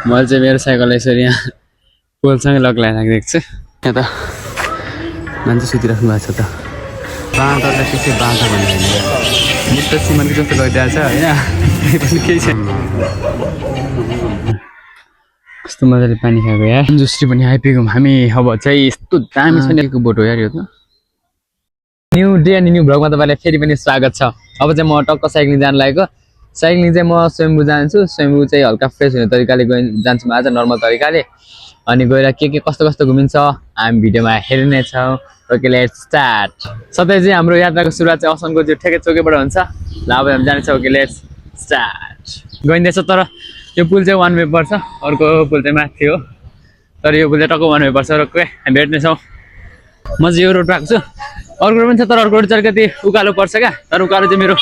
मैले चाहिँ मेरो साइकललाई यसरी यहाँ पोलसँगै लगाइराखेको छु। यहाँ त मान्छे सुतिराख्नु भएको छ त। बाँदरलाई त्यसै बाँदर भन्ने मुक्त सिमानको जस्तो गइरहेको छ होइन, पनि केही छैन। कस्तो मजाले पानी खाएको यार। जुस्री पनि आइपुग्यौँ हामी। अब चाहिँ यस्तो दामी छ नि बोट हो यार यो त। न्यू डे अनि न्यू भ्लगमा तपाईँलाई फेरि पनि स्वागत छ। अब चाहिँ म टक्क साइक्लिङ जानु लागेको। साइक्लिङ चाहिँ म स्वयम्भू जान्छु। स्वयम्भू चाहिँ हल्का फ्रेस हुने तरिकाले जान्छु म आज, नर्मल तरिकाले। अनि गएर के कस्तो कस्तो घुमिन्छ हामी भिडियोमा हेर्ने छौँ। Okay let's start. सधैँ चाहिँ हाम्रो यात्राको सुरुवात चाहिँ असनको जो ठेके चौकीबाट हुन्छ। ल अब हामी जानेछौँ। Okay let's start. गइँदैछ तर यो पुल चाहिँ वान वे पर्छ, अर्को पुल चाहिँ माथि हो। तर यो पुल चाहिँ टक्क वान वे पर्छ। रोक्कै हामी भेट्नेछौँ। म चाहिँ यो रोड पाएको छु। अर्को रोड पनि छ तर अर्को रोड चाहिँ अलिकति उकालो पर्छ क्या। तर उकालो चाहिँ मेरो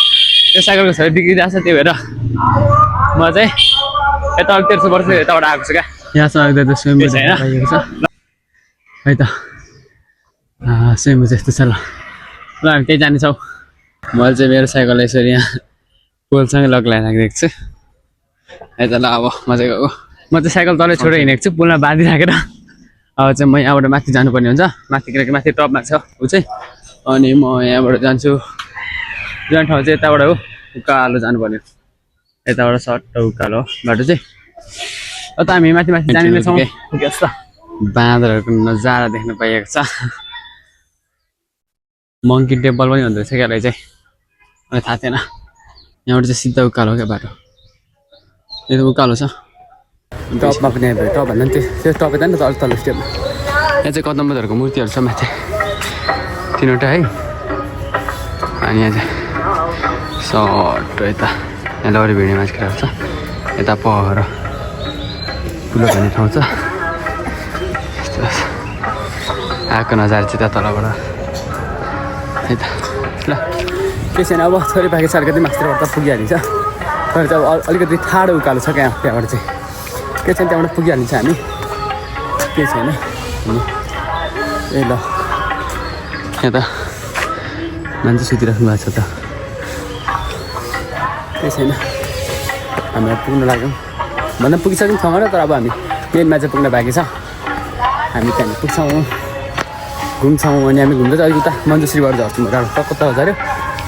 यो साइकलको छेउ बिग्रिरहेको छ, त्यही भएर म चाहिँ यता अलिक 1300 वर्ष यताबाट आएको छु क्या। यहाँसम्म आउँदा स्वयम्भू पाइएको छ है त। स्वयम्भू चाहिँ यस्तो छ। ल हामी त्यही जानेछौँ। मैले चाहिँ मेरो साइकललाई यसरी यहाँ पोलसँगै लगाइराखेको छु है त। ल अब म चाहिँ गएको। म चाहिँ साइकल तलै छोडेर हिँडेको छु पुलमा बाँधिराखेर। अब चाहिँ म यहाँबाट माथि जानुपर्ने हुन्छ। माथि किनकि माथि टपमा छ ऊ चाहिँ। अनि म यहाँबाट जान्छु। जाने ठाउँ चाहिँ यताबाट हो, उकालो जानुपर्ने। यताबाट सट्ट उकालो बाटो चाहिँ। त हामी माथि माथि जाने नै छौँ। बाँदरहरूको नजारा देख्न पाइएको छ। मङ्की टेम्पल पनि हुँदो रहेछ क्या चाहिँ, मलाई थाहा थिएन। यहाँबाट चाहिँ सिधा उकालो क्या बाटो। यो त उकालो छ। टपमा पनि आइपुग्यो। टप भन्दा पनि त्यो टप यता नि त अलिक तल्लो स्टेपमा। यहाँ चाहिँ कदम्बरहरूको मूर्तिहरू छ माथि 3वटा है। अनि यहाँ चाहिँ सट्ट यता यहाँ लौरी भिड्ने मान्छेहरू छ। यता पर ठुलो भन्ने ठाउँ छ। यस्तो आएको नजारा चाहिँ त्यहाँ तलबाट है त। ल के छैन, अब छोरी पाकेको छ अलिकति मास्टरबाट त पुगिहालिन्छ। तर चाहिँ अब अलिकति ठाडो उकालो छ क्या त्यहाँबाट चाहिँ। के छैन त्यहाँबाट पुगिहालिन्छ हामी, केही छैन। ए ल यहाँ त मान्छे सुतिराख्नु भएको छ त। केही छैन, हामी पुग्न लाग्यौँ भन्दा पुगिसक्यौँ ठाउँमा। तर अब हामी मेनमा चाहिँ पुग्न बाँकी छ। हामी त्यहाँनिर पुग्छौँ, घुम्छौँ। अनि हामी घुम्दा चाहिँ अलिक उता मन्जुश्रीबाट झर्छौँ। टक्क त झऱ्यो,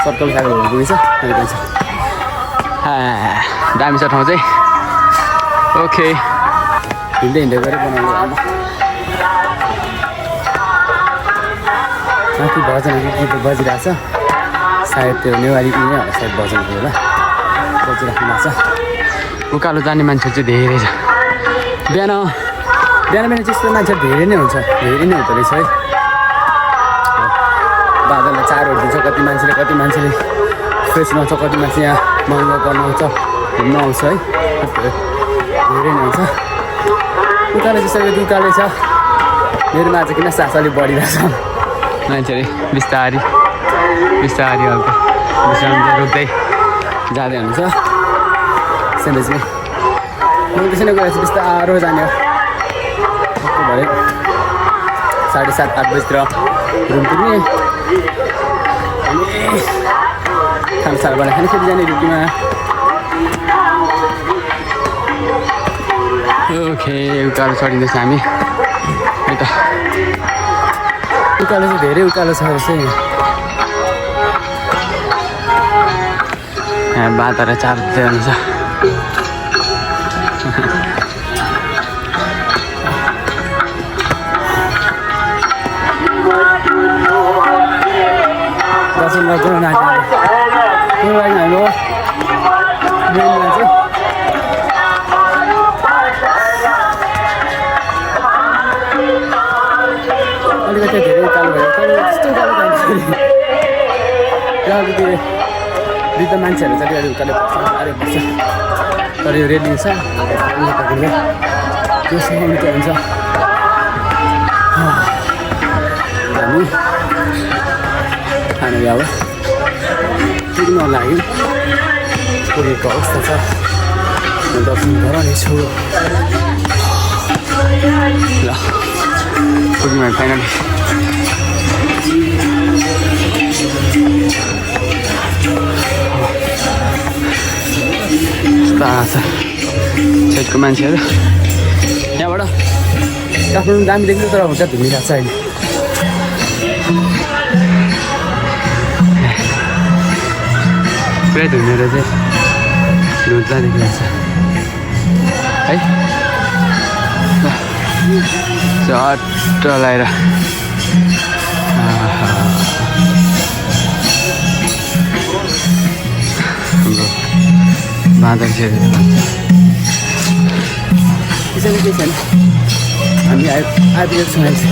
सर्कल साइकलहरू पुगेछ। अनि गइन्छ। दामी छ ठाउँ चाहिँ। ओके हिँड्दै हिँड्दै गएर बनाउनु। माथि भजनहरू गीत बजिरहेको छ। सायद त्यो नेवारी नै होला, सायद भजनहरू होला बजिराख्नु भएको छ। उकालो जाने मान्छे चाहिँ धेरै छ। बिहान बिहान त्यस्तो मान्छे धेरै नै हुन्छ, धेरै नै हुँदो रहेछ है। बादलले चारोहरू दिन्छ। कति मान्छेले फ्रेस नुहाउँछ, कति मान्छे यहाँ महँगो गर्न आउँछ, घुम्न आउँछ है। धेरै नै हुन्छ। उकालो चाहिँ सबै उकालै छ। मेरोमा चाहिँ किन सास अलिक बढिरहेको छ। मान्छेले बिस्तारी हल्का बिस्तारै रोक्दै जाँदै हुनुहुन्छ। सेन्डेजमा मैले त्यसै नै गएर चाहिँ बिस्तारो जाने हो। भयो 7:30-8 बजीतिर रुम पुग्ने। अनि खानासाना बनाएर खाने फेरि जाने ड्युटीमा। ओके उकालो चढिँदैछ हामी है त। उकालो चाहिँ धेरै उकालो छ चाहिँ। यहाँ बाँदर चार्दै हुन्छ। दर्शन गर्नु हाम्रो मेनमा चाहिँ अलिकति धेरै उकालो भयो। तर त्यस्तो उकालो जान्छ अलिकति वृद्ध मान्छेहरू चाहिँ अलिक उकालो साह्रै पर्छ। तर यो रेलिङ छ त्यो समाउनु त हुन्छ। हामी खानु अब पुग्न लाग्यो। पुगेको अवस्था छ। दर्शन गराउनेछु। ल पुग्यौँ फाइनली। यस्ता छ साइडको मान्छेहरू। ठाउँबाट काठमाडौँ दामी देख्नु तर हुन्छ धुमिरहेको छ अहिले पुरै धुमेर चाहिँ धुँदा देखिरहेको छ है चट्ट लगाएर हाम्रो बाँदर चाहिँ केही छैन हामी आइपुगेको छौँ अहिले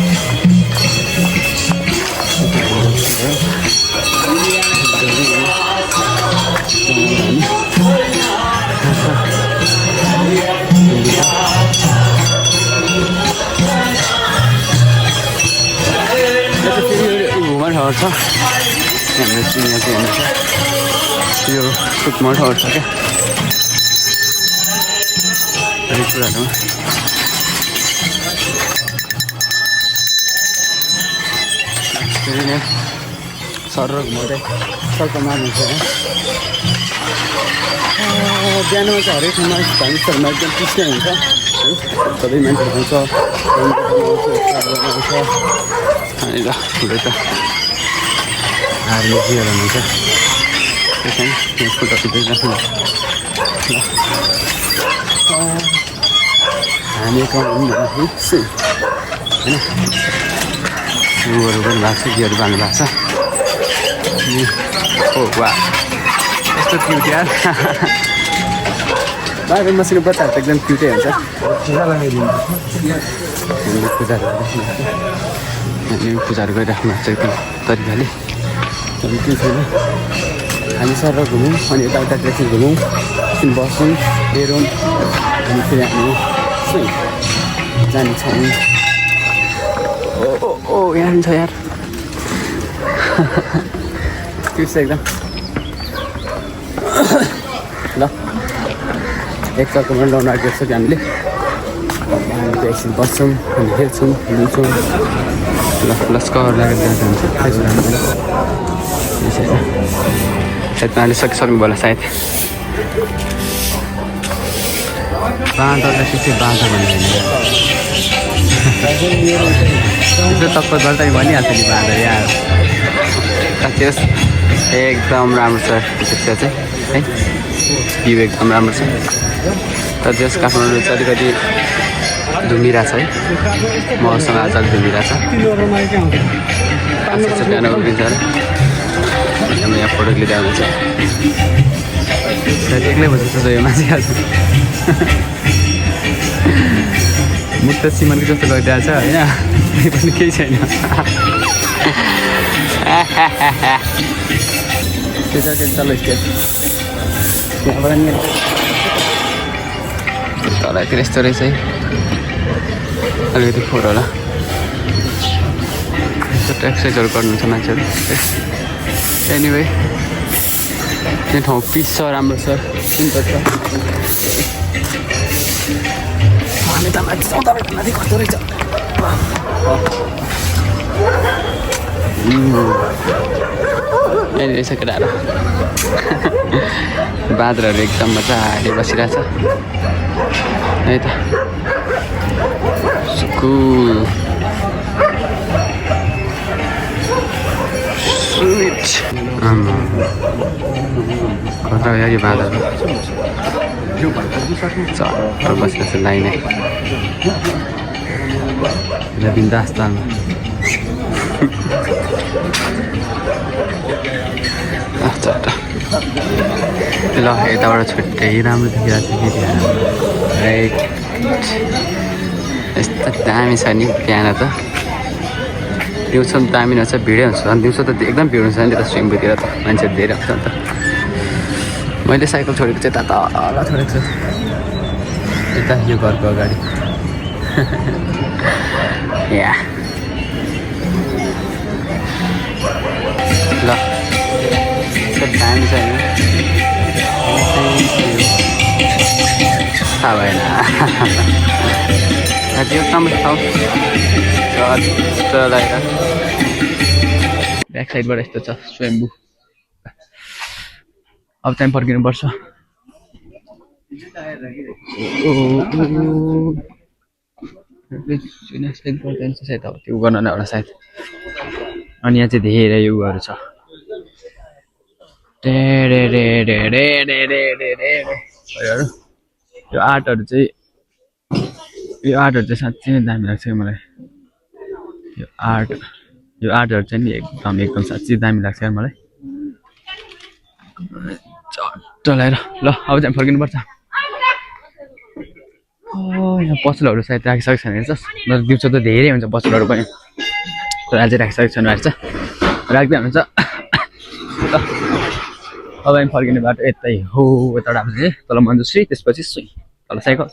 घुमा ठाउँ छ हाम्रो चिनिया चाहिँ हेर्नु छ यो सुत्मा ठाउँ छ क्या हरेक कुराहरूमा फेरि नै सर घुमाउँदै सर्क मार्नुहुन्छ बिहानमा चाहिँ हरेक ठाउँमा धार्मिकहरूमा एकदम पिस्नै हुन्छ है सबै मान्छेहरू आउँछ अनि ल ठुलो त आर्मीजीहरू हुनुहुन्छ त्यसै यहाँ फोटो खिचिराख्नु ल हामी कमाउनु होइन रुहरू पनि भएको छ गिहरू बाल्नु भएको छ ओ वा यस्तो क्युट यार बाहिर मसिनो बच्चाहरू त एकदम क्युटै हुन्छ पूजाहरू गरिराख्नु भएको छ एकदम तरिकाले केही छैन हामी सर घुमौँ अनि यताउता ट्रेकिङ घुमौँ एकछिन बसौँ हेरौँ अनि फेरि हामी जानेछौँ ओ यहाँ छ यार त्यो छ एकदम ल एक चक्करमा लाउनु आँटेको छ कि हामीले हामी चाहिँ एकछिन बस्छौँ अनि हेर्छौँ लिन्छौँ ल लस्कर लागेर जान्छ सायद उहाँले सकिसक्नु भयो होला सायद बाँदरलाई त्यसै बाँदर भन्ने यसो टक्क गर्दा भनिहाल्छ नि बाँदर यहाँ त्यस एकदम राम्रो छ दृश्य चाहिँ है भ्यू एकदम राम्रो छ तर त्यस काठमाडौँ चाहिँ अलिकति धुमिरहेछ है मौसम आज अलिक धुमिरहेछ बिहान उभिन्छ र हामी यहाँ फोटो लिँदा हुन्छ एक्लै भन्छ जस्तो यो मान्छे आज मुख त सिमनको जस्तो लगिरहेको छ होइन पनि केही छैन त्यो चाहिँ तल स्टेप त्यहाँबाट नि तलतिर यस्तो रहेछ है अलिकति फोहोर होला यस्तो एक्सर्साइजहरू गर्नुहुन्छ मान्छेहरू एनिवे त्यो ठाउँ पिस छ राम्रो छ सुन्दर छ हामी त माथि कस्तो रहेछ यहाँनिर रहेछ केटाहरू बाँदरहरू एकदम मजाले बसिरहेछ है त स्कुल स्विट कता हो यार यो बाँदर चट्ट बसिरहेछ लाइनै बिन्दास तालमा चट्ट ल यताबाट छुट्टै राम्रो देखिरहेको छ फेरि यस्तो दामी छ नि बिहान त दिउँसो पनि दामी हुन्छ भिडै हुन्छ अनि दिउँसो त एकदम भिड हुन्छ नि त्यता स्विमिङतिर त मान्छेहरू धेरै आउँछ नि त मैले साइकल छोडेको चाहिँ यता तल छोडेको छु यता यो घरको अगाडि या ल दामी छ नि थाहा भएन एकदम ठाउँ लगाएर ब्याक साइडबाट यस्तो छ स्वयम्भू अब चाहिँ फर्किनुपर्छ सायद गर्दैन सायद अब त्यो गर्न नै होला सायद अनि यहाँ चाहिँ धेरै युहरू छ यो आर्टहरू चाहिँ साँच्चै नै दामी लाग्छ क्या मलाई यो आर्टहरू चाहिँ नि एकदम साँच्चै दामी लाग्छ यार मलाई चट्ट लगाएर ल अब चाहिँ फर्किनुपर्छ यहाँ पसलहरू सायद राखिसकेको छैन हेर्छ नत्र दिउँसो त धेरै हुन्छ पसलहरू पनि तर आज राखिसकेको छैन रहेछ राख्दै हुन्छ ल अब हामी फर्किने बाटो यतै हो यताबाट अब चाहिँ तल मन्जुश्री त्यसपछि सुई तल साइकल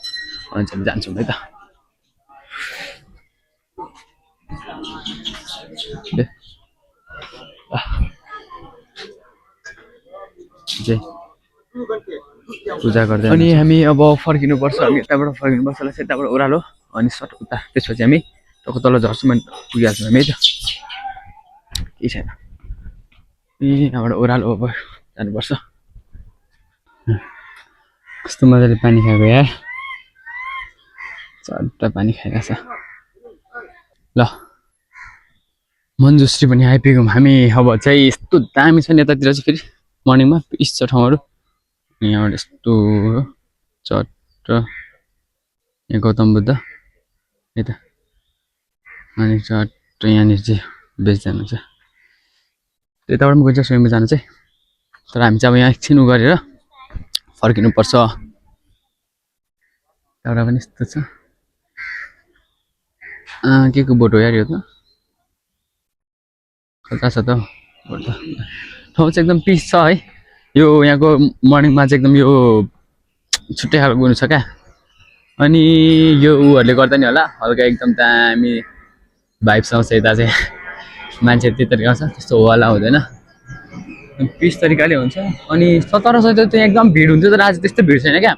अनि चाहिँ जान्छौँ है त पूजा गर्दै अनि हामी अब फर्किनुपर्छ हामी यताबाट फर्किनुपर्छ ल यताबाट ओह्रालो अनि सट उता त्यसपछि हामी टक्क तल झर्छौँ अनि पुगिहाल्छौँ हामी है त केही छैन यहाँबाट ओह्रालो अब जानुपर्छ कस्तो मजाले पानी खाएको यार चट्ट पानी खाइरहेछ ल मन्जुश्री पनि आइपुग्यौँ हामी अब चाहिँ यस्तो दामी छ नि यतातिर चाहिँ फेरि मर्निङमा पिस छ ठाउँहरू यहाँबाट यस्तो चट्ट यहाँ गौतम बुद्ध है त अनि चट्ट यहाँनिर चाहिँ बेच्दैन चाहिँ त्यताबाट पनि गइन्छ स्वयम्भू जानु चाहिँ तर हामी चाहिँ अब यहाँ एकछिन उ गरेर फर्किनुपर्छ एउटा पनि यस्तो छ के को बोट हो यार यो त कता छ त बोट त ठाउँ चाहिँ एकदम पिस छ है यो यहाँको मर्निङमा चाहिँ एकदम यो छुट्टै खालको गुनु छ क्या अनि यो उहरूले गर्दा नि होला हल्का एकदम दामी भाइब्स आउँछ यता चाहिँ मान्छे त्यही तरिका आउँछ त्यस्तो होला हुँदैन पिस तरिकाले हुन्छ अनि तर सधैँ त्यहाँ एकदम भिड हुन्छ तर आज त्यस्तो भिड छैन क्या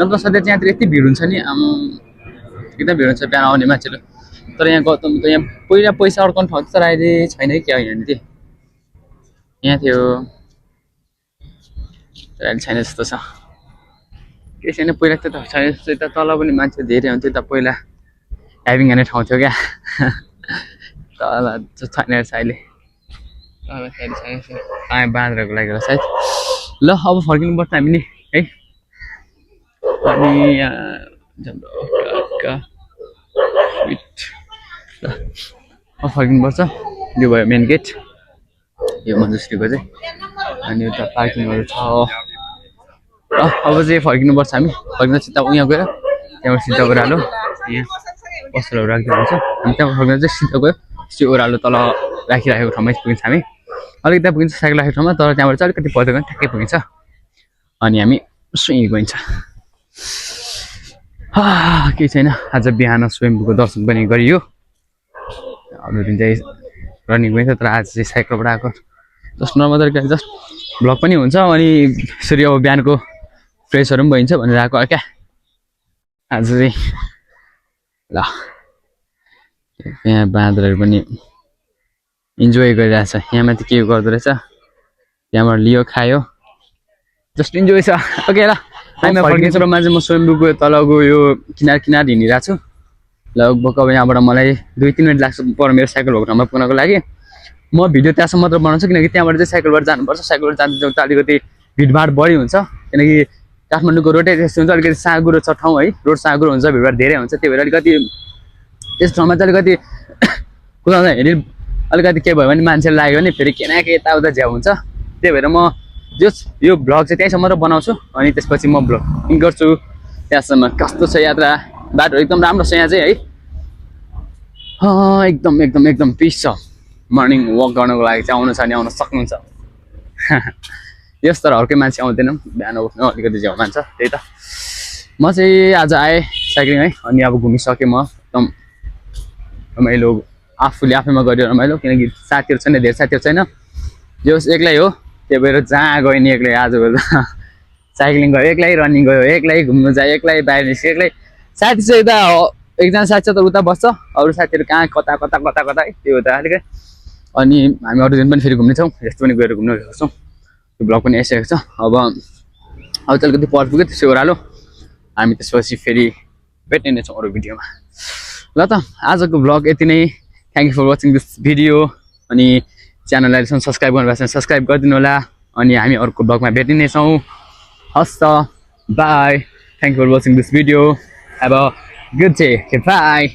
नत्र सधैँ त्यहाँतिर यति भिड हुन्छ नि एकदम भिड हुन्छ बिहान आउने मान्छेहरू तर यहाँ गौतम त यहाँ पहिला पैसा अड्काउने ठाउँ तर अहिले छैन कि क्या यहाँनिर यहाँ थियो तर अहिले छैन जस्तो छ केही छैन पहिला त छैन जस्तो यता तल पनि मान्छे धेरै हुन्थ्यो त पहिला ड्राइभिङ गर्ने ठाउँ थियो क्या तल छैन रहेछ अहिले तल साइड छैन बाँद्राको लागि होला सायद ल अब फर्किनुपर्छ हामी नि है अनि अब फर्किनुपर्छ यो भयो मेन गेट यो मन्जुश्रीको चाहिँ अनि उता पार्किङहरू छ अब चाहिँ फर्किनुपर्छ हामी फर्किन सिधा उहाँ गएर त्यहाँबाट सिधा ओह्रालो यहाँ पसलहरू राख्दै हुन्छ हामी त्यहाँबाट फर्किन चाहिँ सिधा गयो त्यो ओह्रालो तल राखिराखेको ठाउँमै पुगिन्छ हामी अलिकति पुगिन्छ साइकल राखेको ठाउँमा तर त्यहाँबाट चाहिँ अलिकति पत्यो भने ठ्याक्कै पुगिन्छ अनि हामी सुई गइन्छ केही छैन आज बिहान स्वयम्भूको दर्शन पनि गरियो अरू दिन चाहिँ रनिङ गइन्छ तर आज चाहिँ साइकलबाट आएको जस्ट नर्मल तरिकाले जस्ट भ्लग पनि हुन्छ अनि यसरी अब बिहानको फ्रेसहरू पनि भइन्छ भनेर आएको क्या आज चाहिँ ल यहाँ बाँदरहरू पनि इन्जोय गरिरहेछ यहाँ माथि के गर्दो रहेछ त्यहाँबाट लियो खायो जस्ट इन्जोय छ ओके ल हामी फर्किन्छौँमा चाहिँ म स्वयम्भूको तलको यो किनार हिँडिरहेको छु लगभग अब यहाँबाट मलाई 2-3 मिनट लाग्छ पर मेरो साइकल भएको ठाउँमा पुग्नको लागि म भिडियो त्यहाँसम्म मात्र बनाउँछु किनकि त्यहाँबाट चाहिँ साइकलबाट जानुपर्छ साइकलबाट जाँदा त अलिकति भिडभाड बढी हुन्छ किनकि काठमाडौँको रोडै त्यस्तो हुन्छ अलिकति साँगुरो छ ठाउँ है रोड साँगुरो हुन्छ भिडभाड धेरै हुन्छ त्यही भएर अलिकति त्यस ठाउँमा चाहिँ अलिकति कुदाउँदाखेरि अलिकति के भयो भने मान्छेले लाग्यो भने फेरि के न के यताउता झ्याउ हुन्छ त्यही भएर म यो भ्लग चाहिँ त्यहीँसम्म मात्र बनाउँछु अनि त्यसपछि म भ्लग गर्छु त्यहाँसम्म कस्तो छ यात्रा बाटो एकदम राम्रो छ यहाँ चाहिँ है एकदम पिस छ मर्निङ वक गर्नको लागि चाहिँ आउनु छ भने आउन सक्नुहुन्छ यस तर अर्कै मान्छे आउँदैन बिहान उठ्नु अलिकति झ्याउ मान्छ त्यही त म चाहिँ आज आएँ साइक्लिङ है अनि अब घुमिसकेँ म एकदम रमाइलो आफैमा गरेर रमाइलो किनकि साथीहरू छैन धेरै साथीहरू छैन जो एक्लै हो त्यही भएर जहाँ गयो नि एक्लै आजको साइक्लिङ गयो एक्लै रनिङ गयो एक्लै घुम्नु जायो एक्लै बाहिर निस्क्यो एक्लै साथी चाहिँ यता एकजना साथी चाहिँ त उता बस्छ अरू साथीहरू कहाँ कता है त्यो उता अलिकति अनि हामी अरू दिन पनि फेरि घुम्नेछौँ यस्तो पनि गएर घुम्न सक्छौँ त्यो भ्लग पनि आइसकेको छ अब चाहिँ अलिकति पर पुग्यो त्यसै ओह्रालो हामी त्यसपछि फेरि भेट्ने नै छौँ अरू भिडियोमा ल त आजको भ्लग यति नै thank you for watching this video अनि च्यानललाई अहिलेसम्म सब्सक्राइब गर्नुभएको छ सब्सक्राइब गरिदिनु होला अनि हामी अर्को भ्लगमा भेटिनेछौँ हस् त bye thank you for watching this video have a good day by